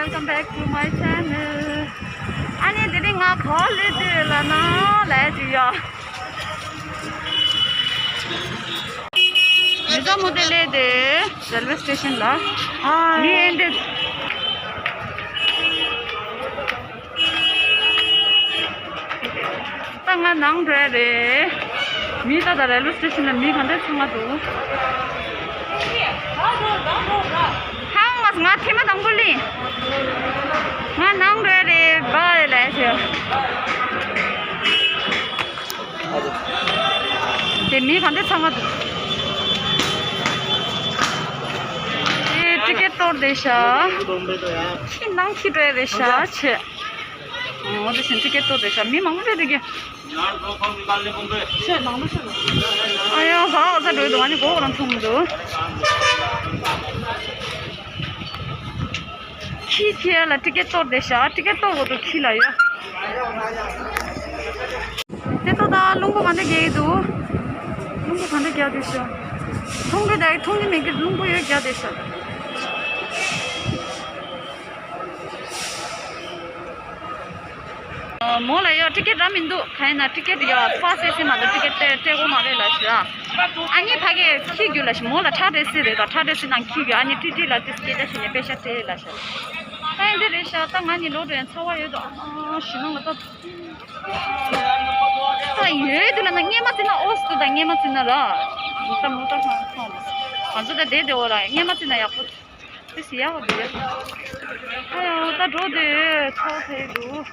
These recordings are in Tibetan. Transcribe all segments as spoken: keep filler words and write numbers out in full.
Welcome back to my channel. ཨ་ནི་དེ་རིང་ང་ག་པར་སླེབས་བསྡད་ཡོད་ལབ་ན་ལབ་ཡ་ཅིག་ཡོད། མི་ཚང་མ་དེ་སླེབས་བསྡད་རེལ་ཝེ་སི་ཊེ་ཤན་ལ། མི་ཨེ་འདྲ། ད་ང་ནང་འགྲོ་ཡ་རེད། མི་ད་ད་རེལ་ཝེ་སི་ཊེ་ཤན་ལ་མི་ག་འདྲ་ཚང་མ་འདུག་ཧང་མ་ང་ཐེངས་མ་དང་པོ་ལ། ང་ནང་འགྲོ་ཡ་རེད། བཱའི་ལབ་ཡ་ཞུ། དེ་མི་ག་འདྲ་ཚང་མ་འདུག་དེ་ཊི་ཀེ་ཊི་གཏོར་བསྡད་ཤག་ཁྱི་ནང་ཁྱི་འགྲོ་ཡ་རེད་ཤག་ཆེ། འོ་དེ་བཞིན་ཊི་ཀེ་ཊི་གཏོར་བསྡད་ཤག་མི་མང་པོ་རེད་གི། ཨ་ཡོ་ཧ་ཨོ་ཚ་འགྲོ་འདུག་ཨ་ནི་གོ་རང་མཐོང་འདུག་ཁྱི་ཁྱི་ལ་ཊི་ཀེ་ཊི་གཏོར་བསྡད་ཤག་ཊི་ཀེ་ཊི་གཏོར་དགོས་འདུག་ཁྱི་ལ་ཡ། དེ་ཚོ་ད་རླུང་བུ་ག་འདྲ་རྒྱག་གི་འདུག་རླུང་བུ་ག་འདྲ་རྒྱག་འདུག་ཤག་མཐོང་གི་ད་མཐོང་གི་མེད་གི་རླུང་བུ་ཡོད་རྒྱག་བསྡད་ཤག་མོ་ལ་ཡོད་ཊི་ཀེ་ཊི་རག་མི་འདུག་ག་ཡིན་ན་ཊི་ཀེ་ཊི་ཡོད་པ་སེ་སེ་མ་གཏོགས་ཊི་ཀེ་ཊི་སྤྲད་སྤྲད་དགོས་མ་རེད་ལབ་ཤག་ཨ་ནི་ཕ་གིར་ཁྱི་རྒྱུགས་ལབ་ཤག་མོ་ལ་ཁྲག་སྤྲད་སྲིད་རེད་ད་ཁྲག་སྤྲད་སྲིད་ན་ཁྱི་རྒྱུགས་ཨ་ནི་ཊི་ཊི་ལ་ཏིས་སྐད་ཆ་བཤད་ནས་པེ་ཤ་སྤྲད་ལབ་ཤག་ད་ཡིན་འདི་རེད་ཤག་ད་ང་གཉིས་ལོག་འགྲོ་ཡང་ཚ་བ་ཡོད་དོ་ཨ་ཞི་མ་ང་ད་ད་ཡོད་དུ་ལ་ན་སྔས་མ་བརྩིས་ན་ཨོ་སི་དུ་ད་སྔས་མ་བརྩིས་ན་ར་མོ་ཏ་མོ་ཏ་ཧང་ཧང་ང་ཚོ་ད་བསྡད་བསྡད་འོ་ར་སྔས་མ་བརྩིས་ན་ཡག་པོ། དེ་སི་ཡག་པོ་འདུག་ཨ་ཡོ་ད་འགྲོ་དེ་ཚོགས་ཐེ་འདུག་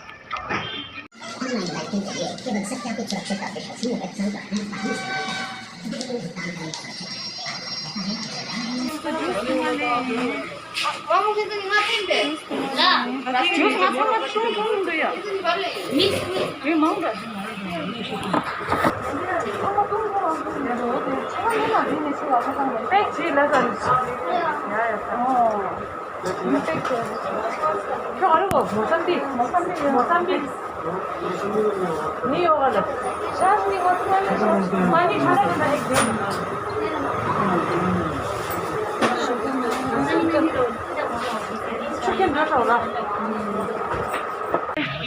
ཇུས་ང་ཚང་མ་ཆུང་ཆུང་འདུག་ཡ། མི་མང་འདྲ།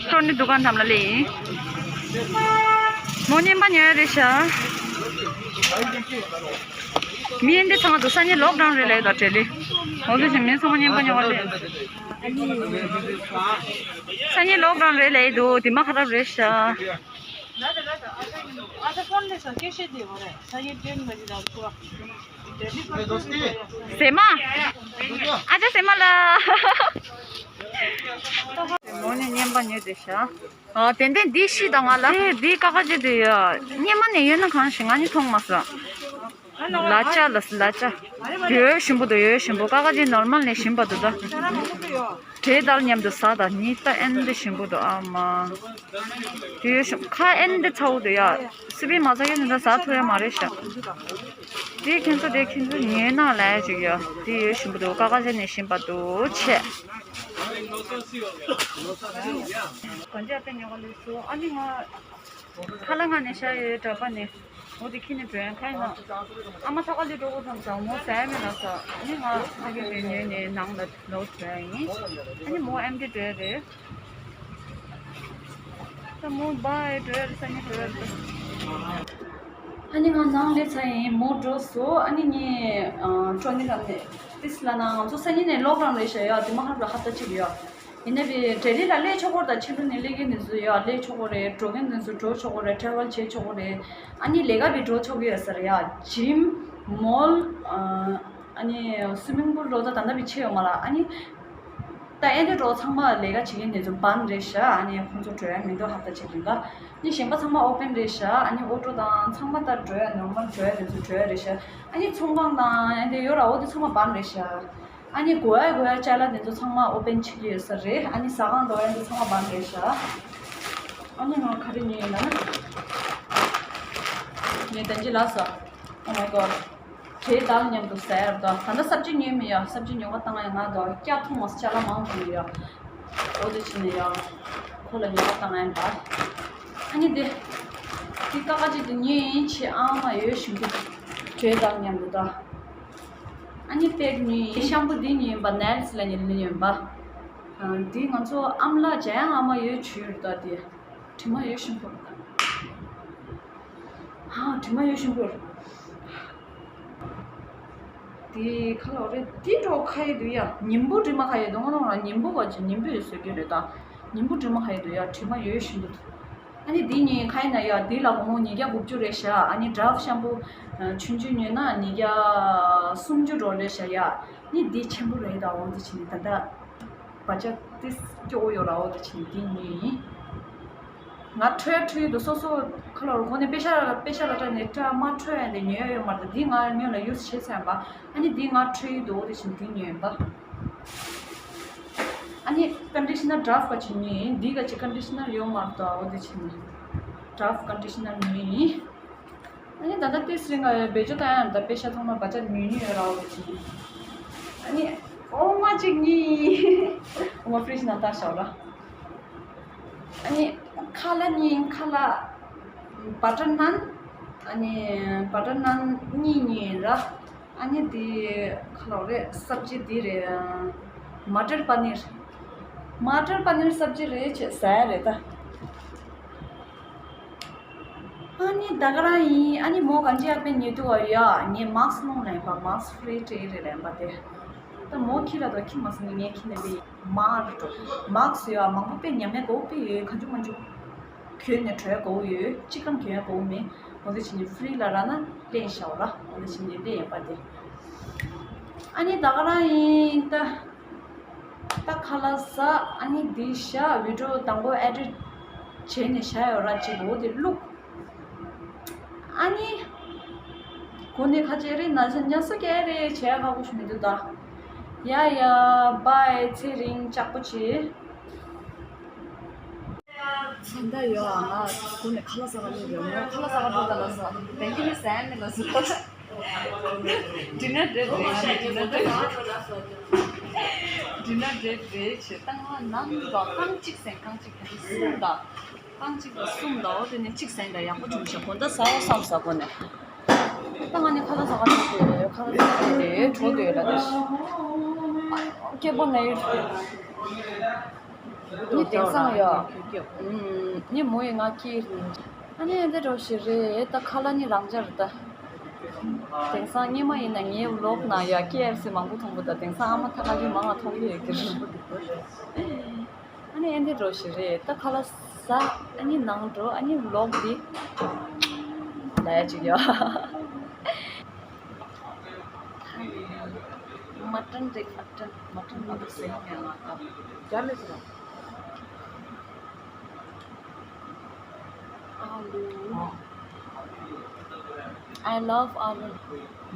ཁྲོ་ནི་འདུ་ཁང་འགྲམ་ལ་སླེབས་ཡིན། མོ་རྔན་པ་ཉོ་ཡ་རེད་ཤག་མི་འདི་ཚང་མ་འདུག་སང་ཉིན་ལོག་ཌའུན་རེད་ལབ་ཡོད་ད་བྲེལ་ལི། འོ་དེ་བཞིན་མི་ཚང་མ་རྔན་པ་ཉོ་བ་སླེབས། སང་ཉིན་ལོག་ཌའུན་རེད་ལབ་ཡོད་འདུག་དེ་མ་ཁ་རབ་རེད་ཤག་ཟེ་མ། ཨ་ཅག་ཟེ་མ་ལ། མོ་ནི་རྔན་པ་ཉོས་བསྡད་ཤག་ཨ་ཏན་ཏན་འདི་ཤི་དང་ང་ལ། ཨེ་འདི་ཀ་ཁ་ཅི་འདི་ཡ། སྔས་མ་ནས་ཡོད་ན་གང་ཞིག་ང་ནི་མཐོང་མ་སོང་། ལ་ཅ་ལ་ལ་ཅ། ཡོད་ཞིམ་པོ་འདུག་ཡོད་ཞིམ་པོ་ཀ་ཁ་ཅི་ནོར་མལ་ནས་ཞིམ་པ་འདུག་ད། བྲེ་དལ་མཉམ་དུ་ཟ་དང་ཉི་ད་ཨེན་འདི་ཞིམ་པོ་འདུག་ཨ་མ། དེ་ཡོད་ཞིམ་ཁ་ཨེན་འདི་ཚ་བོ་འདུག་ཡ། སི་པན་མ་ཟ་ཡ་ནི་ད་ཟ་ཐུབ་ཡ་མ་རེད་ཤག་དེ་ཁྱེད་ཚོ་དེ་ཁྱེད་ཚོ་ཉོས་ན་ལ་ཡ་ཅིག་ཡ། དེ་ཡོད་ཞིམ་པོ་འདུག་ཀ་ཁ་ཅི་ནས་ཞིམ་པ་འདུག་ཆེ། གོན་ཆ་དཔེ་ཉོ་ག་ལུས་སོ། ཨ་ནི་ང་ཁ་ལ་ང་ནས་ཤ་ཡོད་གྲྭ་པ་ནས་འོ་དེ་ཁྱི་ནས་བྲོས་ཁ་ཡིན་ན་ཨ་མ་ཐོག་ཁ་ལུས་འགྲོ་དགོས་བསམ་ཙང་མོ་ཟས་མེད་ལ་ས་ཨ་ནི་ང་ཕ་གི་བྲོས་ཉོས་ནས་ནང་ལ་ལོག་བྲོས་ཡིན། ཨ་ནི་མོ་ཨེམ་ཀི་བྲོས་རེད། ད་མོ་བཱའི་བྲོས་རེད་ས་ནི་བྲོས་རེད། ཨ་ནི་ང་ནང་སླེབས་ཚར་ཡིན་མོ་འགྲོ་སོ་ཨ་ནི་ངས་ཀྲོ་ནི་རམ་ནས། ཏིས་ལ་ན་ང་ཚོ་སང་ཉིན་ནས་ལོག་ཌའུན་རེད་ཤག་ཡ། དེ་མ་ཧར་ལ་ཧབ་ཏ་གཅིག་ཡོད། ཡིན་ན་བི་ཌེ་ལི་ལ་སླེབས་ཆོག་གོ་རེད་ད། ཕྱི་ལོ་ནས་སླེབས་མཁན་དེ་ཚོ་ཡ་སླེབས་ཆོག་གོ་རེད། འགྲོ་མཁན་དེ་ཚོ་འགྲོ་ཆོག་གོ་རེད། ཊེ་རེ་ཝལ་བྱེད་ཆོག་གོ་རེད། ཨ་ནི་ལས་ཀ་བི་འགྲོ་ཆོག་གི་ཡོད་ས་རེད་ཡ། ཇིམ། མོལ། ཨ་ནི་སུའི་མིང་པུལ་རོ་ད་ད་ལྟ་བི་ཆེ་ཡོད་མ་ལ་ཨ་ནི། ད་ཨེ་འདྲ་འགྲོ་ཚང་མ་ལས་ཀ་བྱེད་མཁན་དེ་ཚོ་བན་རེད་ཤག་ཨ་ནི་ཁོང་ཚོ་འགྲོ་ཡ་མི་འདུག་ཧབ་ཏ་གཅིག་རིང་ལ། ཨ་ནི་གཞན་པ་ཚང་མ་ཨོ་པན་རེད་ཤག་ཨ་ནི་ཨོ་ཊོ་དང་ཚང་མ་ད་འགྲོ་ཡ་ནོར་མལ་འགྲོ་ཡ་དེ་ཚོ་འགྲོ་ཡ་རེད་ཤག་ཨ་ནི་ཚོང་ཁང་དང་ཨེ་འདྲ་ཡོད་ར་འོ་དེ་ཚང་མ་བན་རེད་ཤག་ཨ་ནི་དགོས་ཡ་དགོས་ཡ་ཅ་ལག་དེ་ཚོ་ཚང་མ་ཨོ་པན་བྱེད་ཀྱི་ཡོད་ས་རེད། ཨ་ནི་ཟ་ཁང་འགྲོ་ཡ་དེ་ཚང་མ་བན་རེད་ཤག་ཨ་ནི་ང་ག་རེ་ཉོས་ཡིན་ན། ངས་དན་ཅི་ལ་ས། Oh my god. བྲེ་དལ་མཉམ་དུ་ཟ་ཡ་རེད་ད། ད་ལྟ་སབ་ཅི་ཉོས་མེད་ཡ། སབ་ཅི་ཉོ་ག་བཏང་ཡ་ང་ད་སྐྱ་ཐུང་མ་ཅ་ལག་མང་པོ་ཡོད་ཡ། འོ་དེ་བྱས་ནས་ཡ། ཁོ་ལ་ཉོ་ག་བཏང་ཡ་ཡིན་པ། ཨ་ནི་དེ། དེ་ཀ་ཀ་ཅིག་དེ་ཉོས་ཡིན་ཆེ་ཨང་མ་ཡོད་ཞུ་གི། བྲེ་དལ་མཉམ་དུ་ད། ཨ་ནི་པེཌ་ཉོས་ཡིན། ཤམ་པུ་འདི་ཉོས་ཡིན་པ། ནེལ་སི་ལ་ཉོས་ཉོས་ཡིན་པ། འདི་ང་ཚོ་ཨ་མ་ལགས་འཇམ་དབྱངས་ཨ་མ་ཡོད་བྱུས་རེད་ད། དེ་དྲི་མ་ཡོད་ཤིང་ཕོར། ཧ་དྲི་མ་ཡོད་ཤིང་ཕོར། དེ་ཁ་ལོ་རེད། དེ་འགྲོ་ཁ་ཡི་འདུག་ཡ། ཉིན་བུ་དྲི་མ་ཁ་ཡི་འདུག་ང་ནོ་ར་ཉིན་བུ་བ་ཅི་ཉིན་བུ་ཡོད་བཟོས་རྒྱུ་རེད་ད། ཉིན་བུ་དྲི་མ་ཁ་ཡི་འདུག་ཡ། དྲི་མ་ཡོད་ཤིང་འདུག་ཨ་ནི་འདི་གཉིས་ཁ་ཡི་ན་ཡ། འདི་ལ་སྒོར་མོ་ཉིས་བརྒྱ་དགུ་བཅུ་རེད་ཤག་ཨ་ནི་ཌབ་ཤམ་པུ་ཆུང་ཆུང་ཉོས་ན་ཉིས་བརྒྱ་སུམ་ཅུ་འགྲོ་རེད་ཤག་ཡ། ནི་འདི་ཆེན་པོ་རེད་ད། འོ་འདི་ཕྱིན་ནི་ད་ད། བ་ཅག་ཏིས་སྐྱོ་བོ་ཡོད་ར། འོ་དེ་ཕྱིན་འདི་ཉོས་ཡིན། ང་འཕྲོད་འཕྲོད་དུ་སོ་སོ་ཁ་ལོར་གོ་ནས་པེ་ཤ་པེ་ཤ་ལ་སྤྲད་ནས་སྤྲད་མ་འཕྲོད་ཡ་དེ་ཉོས་ཡོད་མ་རེད། འདི་ང་ཉོས་ལ་ཡུས་བྱེད་ཚན་པ། ཨ་ནི་འདི་ང་འཕྲོད་དུ་འོ་དེ་ཕྱིན་འདི་ཉོས་ཡིན་པ། ཨ་ནི་ཀན་ཌི་ཤི་ནར་ཌབ་ག་ཅིག་ཉོས་ཡིན། འདི་ག་ཅིག་ཀན་ཌི་ཤི་ནར་ཡོད་མ་རེད། འོ་དེ་ཕྱིན་ཌབ་ཀན་ཌི་ཤི་ནར་ཉོས་ཡིན། ཨ་ནི་ད་ལྟ་ཏིས་རིང་ང་བེད་སྤྱོད་བཏང་ཡང་ད་པེ་ཤ་ཚང་མ་བ་ཅག་ཉུང་ཉུང་ཡོད་ར། འོ་དེ་ཕྱིན། ཨ་ནི་ཨོ་མ་གཅིག་གཉིས། ཨོ་མ་ཕི་རིཇ་ནང་བཏང་བཞག་ར། ཨ་ནི་ཁ་ལག་གཉིས། ཁ་ལག་བ་ཊར་ནན། ཨ་ནི་བ་ཊར་ནན་གཉིས་གཉིས་ར། ཨ་ནི་དེ་ཁ་ལག་རེད། སབ་ཇི་དེ་རེད། མ་ཊར་པ་ནིར། མ་ཊར་པ་ནིར་སབ་ཇི་རེད་ཅེས་ཟ་ཡ་རེད་ད། ཨ་ནི་ད་ག་རང་ཡིན། ཨ་ནི་མོ་གང་ཅི་ཡག་པའི་ཉེ་དུ་བ་ཡ། ངས་མཱ་སི་ལོང་ལེན་པ། མཱ་སི་ཕི་རི་ཊེ་རེ་ལེན་པ་དེ། ད་མོ་ཁྱི་ལ་དོ་ཁྱི་མ་སི་ནི་ངས་ཁྱི་ལེན་པའི་མ་རུ་ཏོ། མཱ་སི་ཡ་མང་པོ་དཔེ་ཉམས་མེད་གོ་དཔེ་ཡོད། གང་བྱུང་མང་བྱུང་གྱོན་ནས་བྲོས་གོ་ཡོད། གཅིག་གམ་གྱོན་གོ་མེད། འོ་དེ་ཕྱིན་ནས་ཕི་རི་ལ་ར་ན་ལེན་ཤའོ་ར། འོ་དེ་ཕྱིན་ནས་ལེན་ཡིན་པ་དེ། ཨ་ནི་ད་ག་རང་ཡིན་ད། ད་ཁ་ལག་ཟ། ཨ་ནི་འདི་བཞག་བི་ཌི་ཡོ་དང་པོ་ཨེ་ཌིཊ་བྱས་ནས་བཞག་ཡོད་ར། ཅིག་འོ་དེ་བླུག་ཨ་ནི་གོ་ནས་ཁ་ཆེ་རེད་ན་ཉ་ས་སྐྱ་རེད་བྱས་ཁག་པོ་ཞིག་མི་འདུག་ད། ཡ་ཡ། བྷའི། ཚེ་རིང་ལྕགས་པོ་བྱེད། ཚན་ད་ཡོད་ཨ། ང་གོ་ནས་ཁ་ལག་ཟ་ག་ནི་རེད། ང་ཁ་ལག་ཟ་ག་འགྲོ་ད་ལ་ཟ། དེང་གི་ནི་ཟ་ཡ་མེད་ལ་ཟ། ཌི་ནར་རེད་རེད། ང་ནི་ཌི་ནར་རེད་རེད། ཌི་ནར་རེད་རེད་བྱེད། ད་ང་ནང་དུ་རྐང་གཅིག་ཟན། རྐང་གཅིག་ག་ནི་གསུམ་དང་། རྐང་གཅིག་དང་གསུམ་དང་། འོ་དེ་ནས་གཅིག་ཟན་དང་ཡག་པོ་བྱུང་ཤག་དགོང་དག་ཟ་བ་བསམ་ཟ་གོ་ནས། ད་ང་ནི་ཁ་ལག་ཟ་ག་འགྲོ་དགོས། ཁ་ལག་ཟ་ག་དེ་གྲོ་དེ་ཡོད་ལ་དེ། སྐྱེས་པོ་ན་ཡོད། ནི་དེང་སང་ཡོད། ནི་མོ་ཡི་ང་སྐྱེས། ཨ་ནི་འདི་འགྲོ་ཞིག་རེད། ད་ཁ་ལག་ནི་རང་འཇགས་རེད་ད། དེང་སང་སྔོན་མ་ཡིན་ན་ངའི་ཝི་ལོག་ནང་ཡ་ཀེ་ཨེཕ་སི་མང་པོ་མཐོང་གི། ད་དེང་སང་ཨ་མ་ཐ་ཀ་ལི་མང་ང་མཐོང་གི་ཡོད་ཀྱི་རེད། ཨ་ནི་ཨེ་འདི་འགྲོ་ཞིག་རེད། ད་ཁ་ལག་ཟ། ཨ་ནི་ནང་འགྲོ། ཨ་ནི་ཝི་ལོག་འདི་ལ་ཡ་ཅིག་ཡོད། མ་ཊན་རེད། མ་ཊན། མ་ཊན་མ་ཊན་ཟེར་ཡ་ལ་ད། རྒྱ་ལས་ཟེར། ཨ་ལུ། I love ཨ་ལུ།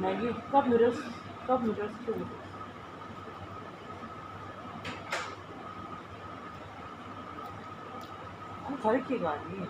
Maggi cup noodles, cup noodles ཁྱོད། ཨ་ག་རེ་ཁྱེད་ག་རེ།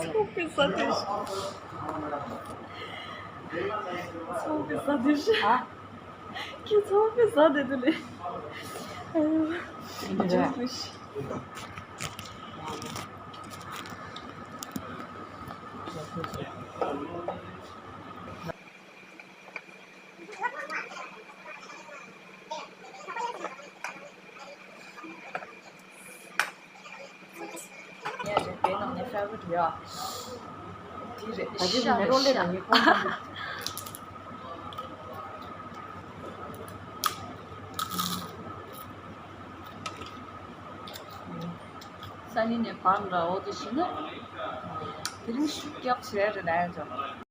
ཚོགས་པའི་ས་དེ་ཧྲ། ཁྱེད་ཚོགས་པའི་ས་དེ་དུ་ལེ། ཨ་ཡོ། ཨ་ཡོ། ངའི་རེད་པའི་ནང་ནས་ཧྥེ་ཝ་རིཊ་ཡ། དེ་རེད། ད་དེ་ཤ་མེ་རོ་ལེ་ཤ། ན་ངའི་ཁོང་ས་ནི་ནས་བར་འདྲ་བོ་དེ་བྱས་ན། དེ་རིང་ཤུགས་རྒྱབ་བྱས་རེད་ལ་ཡ་ཅོ།